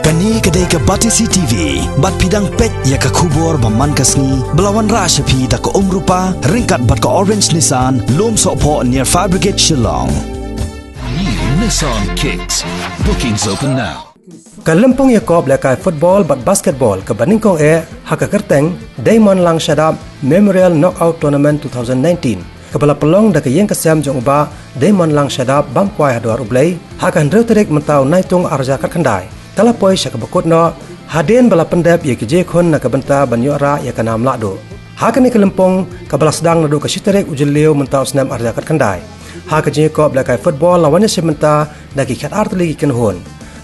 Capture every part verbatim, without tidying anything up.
Kane ka dei ka Batesi T V, bad phi dang peit ïa ka khubor ba man ka sngi, ba la wanrah sha phi da ka Umrupa, ryngkat bad ka Orange Nissan, Lumsohphoh near Fire Brigade Shillong. New Nissan Kicks. Bookings open now. Ka lympung ïakop lehkai football bad basketball kaba nyngkong eh ha ka kyrteng Diamond Lang Shadap Memorial Knockout Tournament two thousand nineteen, kaba la pynlong da ka ïing ka sem jong u Bah Diamond Lang Shadap, Bamkwai Hardwar U Blei, ha ka hynriew tarik mynta u Naitung arhajar khatkhyndai, ka la poi sha kaba kut noh, hadien ba la pyndep ïa ki jingïakhun na ka bynta ban ïoh rah ïa ka nam lahduh. Ha kane ka lympung, kaba la sdang naduh ka shi tarik u Jylliew mynta u snem arhajar khatkhyndai, ha ka jingïakop lehkai football la wan ïashim bynta da ki khatar tylli ki kynhun.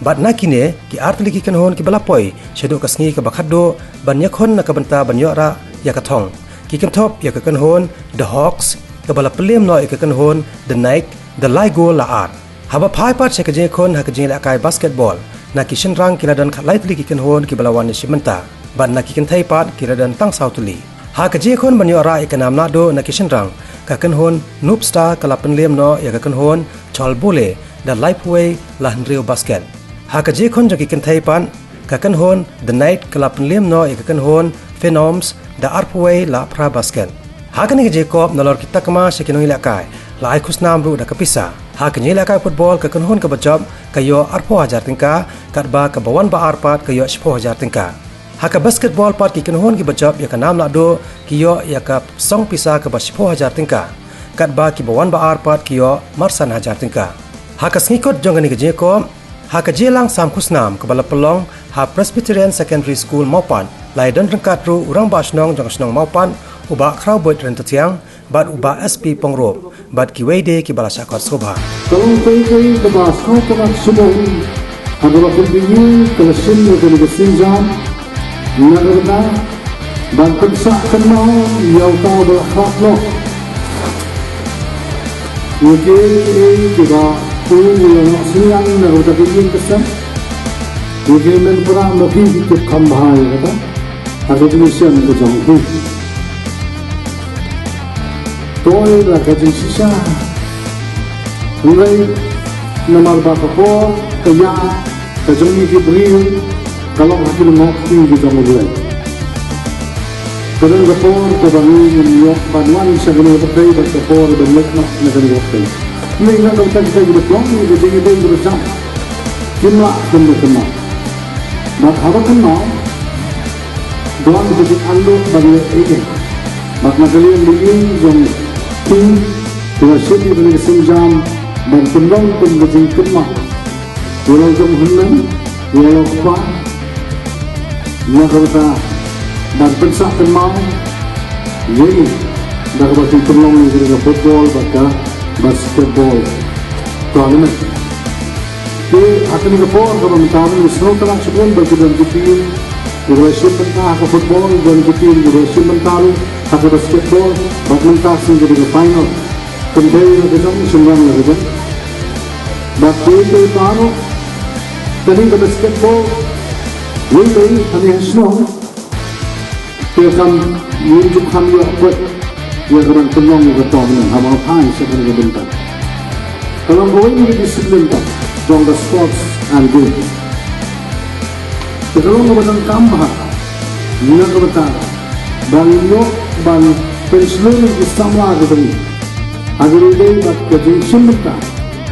Bad na kine ki ar tylli ki kynhun kiba la poi shaduh ka sngi kaba khatduh ban ïakhun na ka bynta ban ïoh rah ïa ka thong, ki kynthup ïa ka kynhun The Hawks, kaba la pynliem noh ïa ka kynhun The Knight da lai gol la ar. Haba phai pat sha ka jingïakhun ha ka jingïalehkai basketball, na ki shynrang ki la don khatlai tylli ki kynhun kiba la wan ïashim bynta, bad na ki kynthei pat ki la don tang saw tylli. Ha ka jingïakhun ban ïoh rah ïa ka nam lahduh na ki shynrang, ka kynhun Noob Star ka la pynliem noh ïa ka kynhun Cholbule da laiphew wei la hynriew basket. Ha ka jingïakhun jong ki kynthei pat, ka kynhun The Knight ka la pynliem noh ïa ka kynhun Phenoms da arphew wei la phra basket. Ha kane ka jingïakop nalor ki takma sha ki nongïalehkai, la ai khusnam ruh da ka pisa. Ha ka jingïalehkai football, ka kynhun kaba jop ka ïoh arphew hajar tyngka, katba kaba wan ba ar pat ka ïoh shiphew hajar tyngka. Ha ka basketball pat, ki kynhun kiba jop ïa ka nam lahduh ki ïoh ïa ka song pisa kaba shiphew hajar tyngka, katba kiba wan ba ar pat ki ïoh marsan hajar tyngka. Ha ka sngi kut jong kane ka jingïakop, ha ka jingïalang sam khusnam kaba la pynlong ha Presbyterian Secondary School Mawpat, la ïadon ryngkat ruh u Rangbah Shnong jong ka shnong Mawpat, u Bah Khrawboit Ryntathiang, bad u Bah S P Pongrup, bad kiwei de kiba la shah kot sngewbha. Ka long kaei kaei kaba sngewtynnat sngewbha, ha kaba pynbiang ïa ka lashon ïa kane ka sienjam, na ka bynta ban pynsah kynmaw ïa uta uba la khlad noh. Ïa kiei kiei kiba u la noh synñiang na ka bynta ka ïing ka sem, ïa ki hynmen para ma ki ki tip kham bha ïa kata ha ka jingshem ka jong ki. To ïa la ka jingshisha. Hynrei namar ba ka por ka ïa ka jong ngi ki briew ka long ha ki lyngngoh ki jong U Blei. Ka don ka por kaba ngi ngin ïoh ban wan sha kane ka pyrthei bad ka por ban leit noh na kane ka pyrthei. Hynrei na ka bynta kita kiba don ïa ka jingïadei kaba jam, kim lah ban da kynmaw. Bad haba kynmaw, don ka jingangnud ban leh ei ei. Bad na ka liang ba ïing jong phi, phi la shim ïa kane ka sienjam ban pynlong kum ka jingkynmaw, ïa la u jong u hynmen, ïa la u kpa, na ka bynta ban pynsah kynmaw ïa ngi da kaba phi pynlong ïa kane ka football bad ka basketball tournament. Te ha kane ka por kaba mynta ruh ngi sngewtynnat shibun ba ki don ki team kiba la shim bynta ha ka football, don ki team kiba la shim bynta ruh ha ka basketball, bad mynta shen ka dei ka final. Kynthei la ka jong, shynrang la ka jong. Bad te te baroh, kane ka basketball, lei lei hangne ha shnong, te kam, ngim ju kham ïoh pat ïa ka ban pynlong ïa ka tournament haba phai sha kane ka bynta. Ka long kawei na ka discipline pat jong ka sports and games. Te ka long kaba donkam bha na ka bynta ba ngin ïoh ban pynshlur ïa ki samla ki jong ngi ha ka lynti bad ka jingshim bynta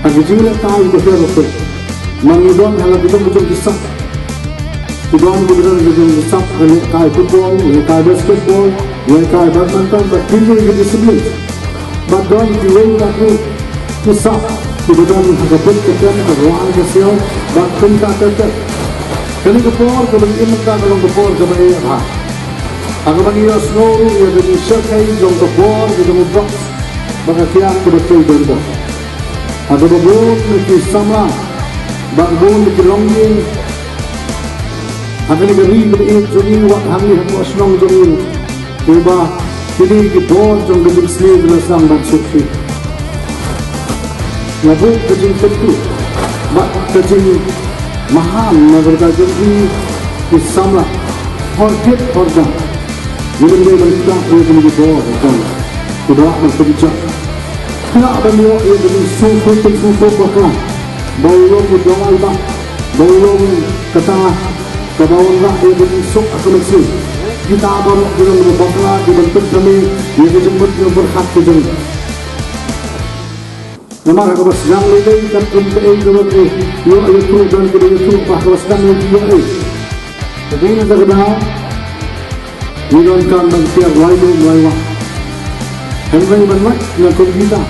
ha ki jinglehkai kiba pher bapher. Ma ngi don ha la ki jong ki jong ki sap, ki don ki don ki jong ki sap, ka lehkai football, lehkai basketball, lehkai badminton bad kine ki discipline. Bad don kiwei pat ruh ki sap kiba don ha ka put ka tem, ka rwai ka siaw bad kumta ter ter. Kane ka por kaba ngi im mynta ka long ka por kaba eh bha ha kaba ngi ïohsngew ruh ïa ka jingshyrkhei jong ka bor ka jong u box bad ka kiad kaba trei donbor. Ha kaba bun na ki samla bad bun na ki longïing ha kane ka ri kaba ïeit jong ngi, wat hangne hapoh shnong jong ngi, uba kine ki bor jong ka jingsniew ki la sdang ban suk phi. Nga buh ka jingkyrkhu bad ka jingmaham na ka bynta jong phi ki samla hor kit hor jam. Ngi ban dei ban ïa kine ki bor jong ki ba ban pynjah. Khnang ban ïoh ïa ka jingsngewthuh, jingsngewthuh bakla ba u long u jong ai ba, ba u long Kata kaba wanrah ïa ka jingsuk ha ka mynsiem. Kita baroh ki long kiba bakla, kiban pynthame ïa ka jingmut jingpyrkhat ka jong ngi. Namar ha kaba sdang lei lei, katkum kaei kaba ki ïoh ïathuh, don kiba ïathuh ba ha kaba sdang lei ki ïoh ei. Te dei na kata ka daw ngi donkam ban tiar lai lum lai wah. Hynrei ban lait na kum kita.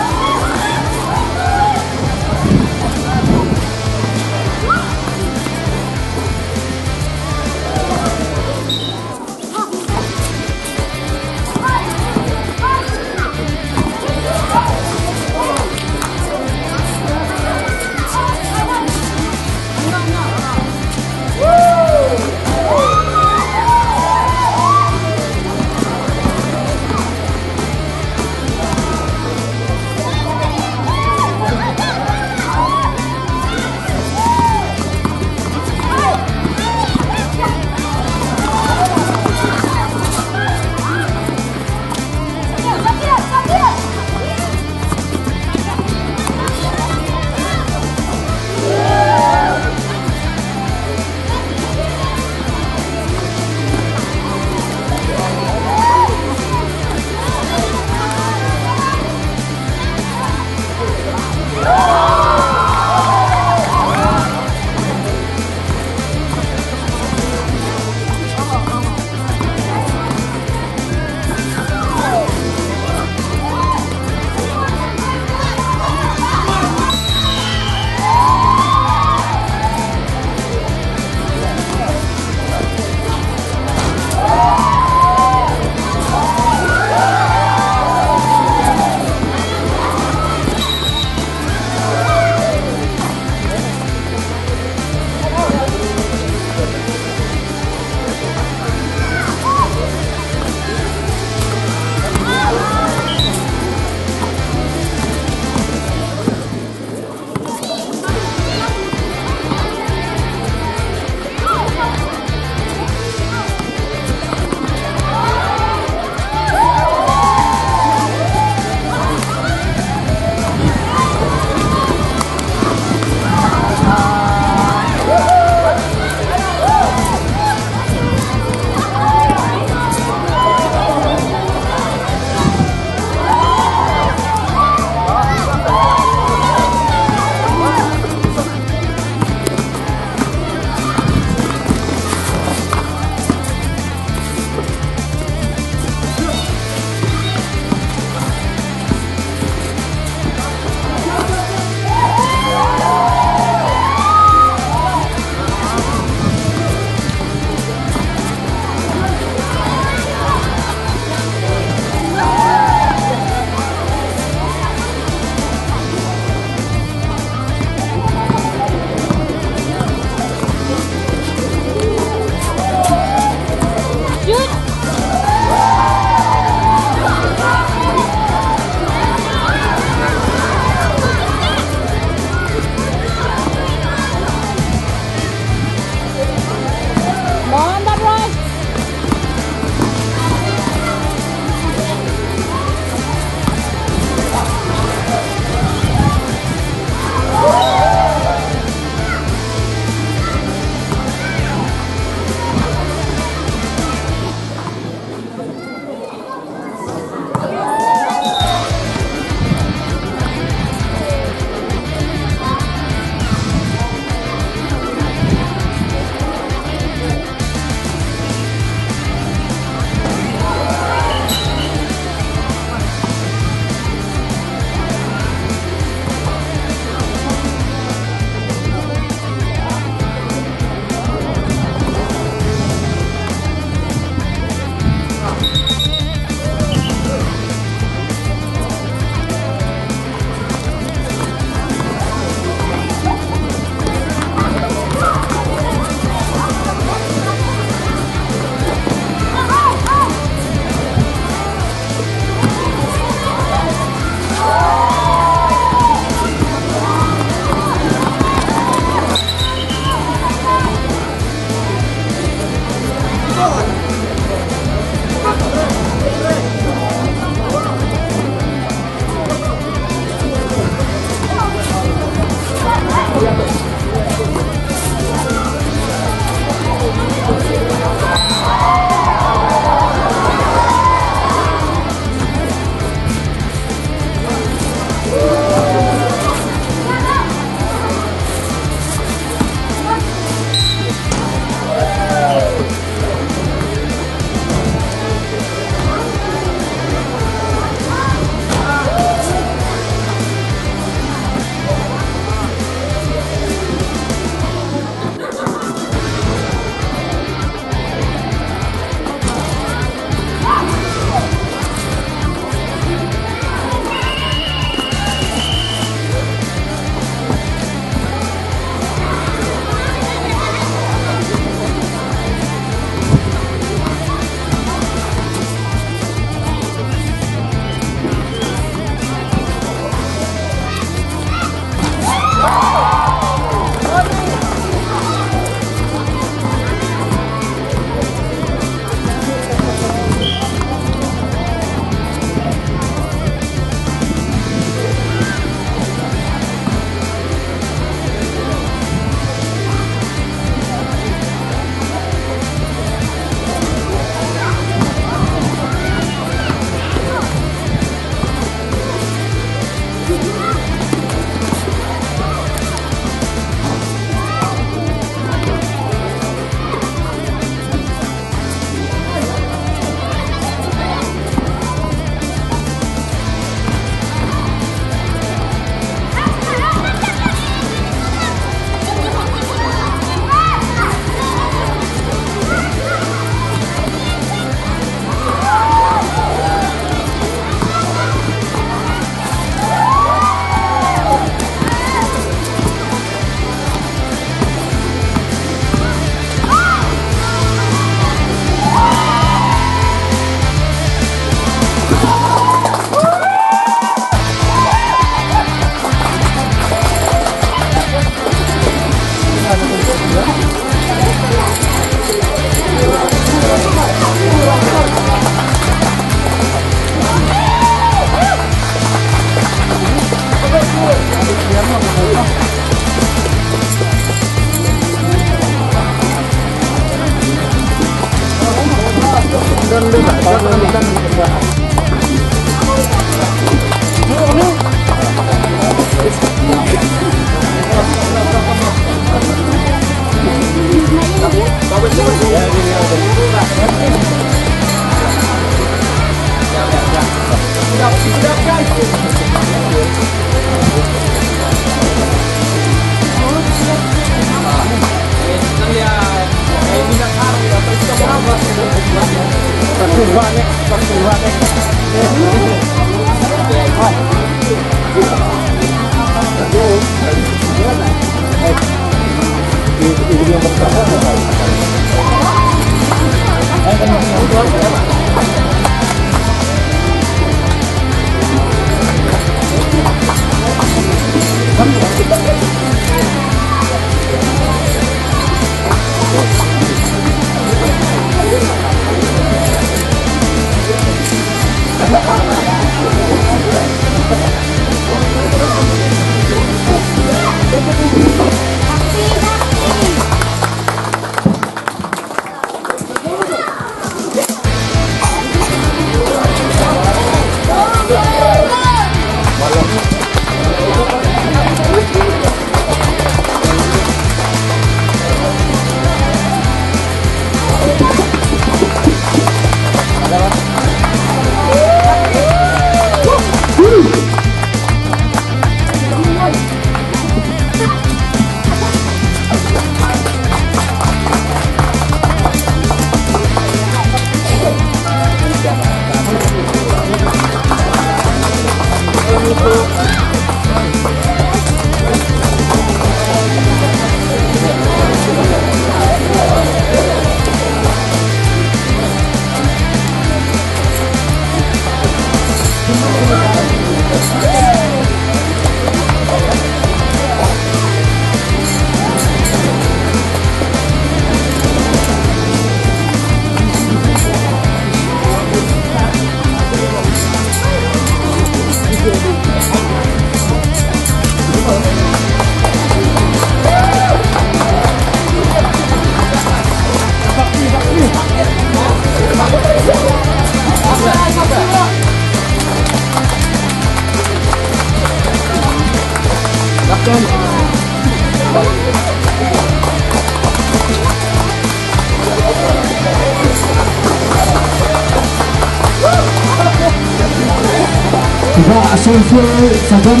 Kiba sngewsih saban.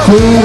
Sir.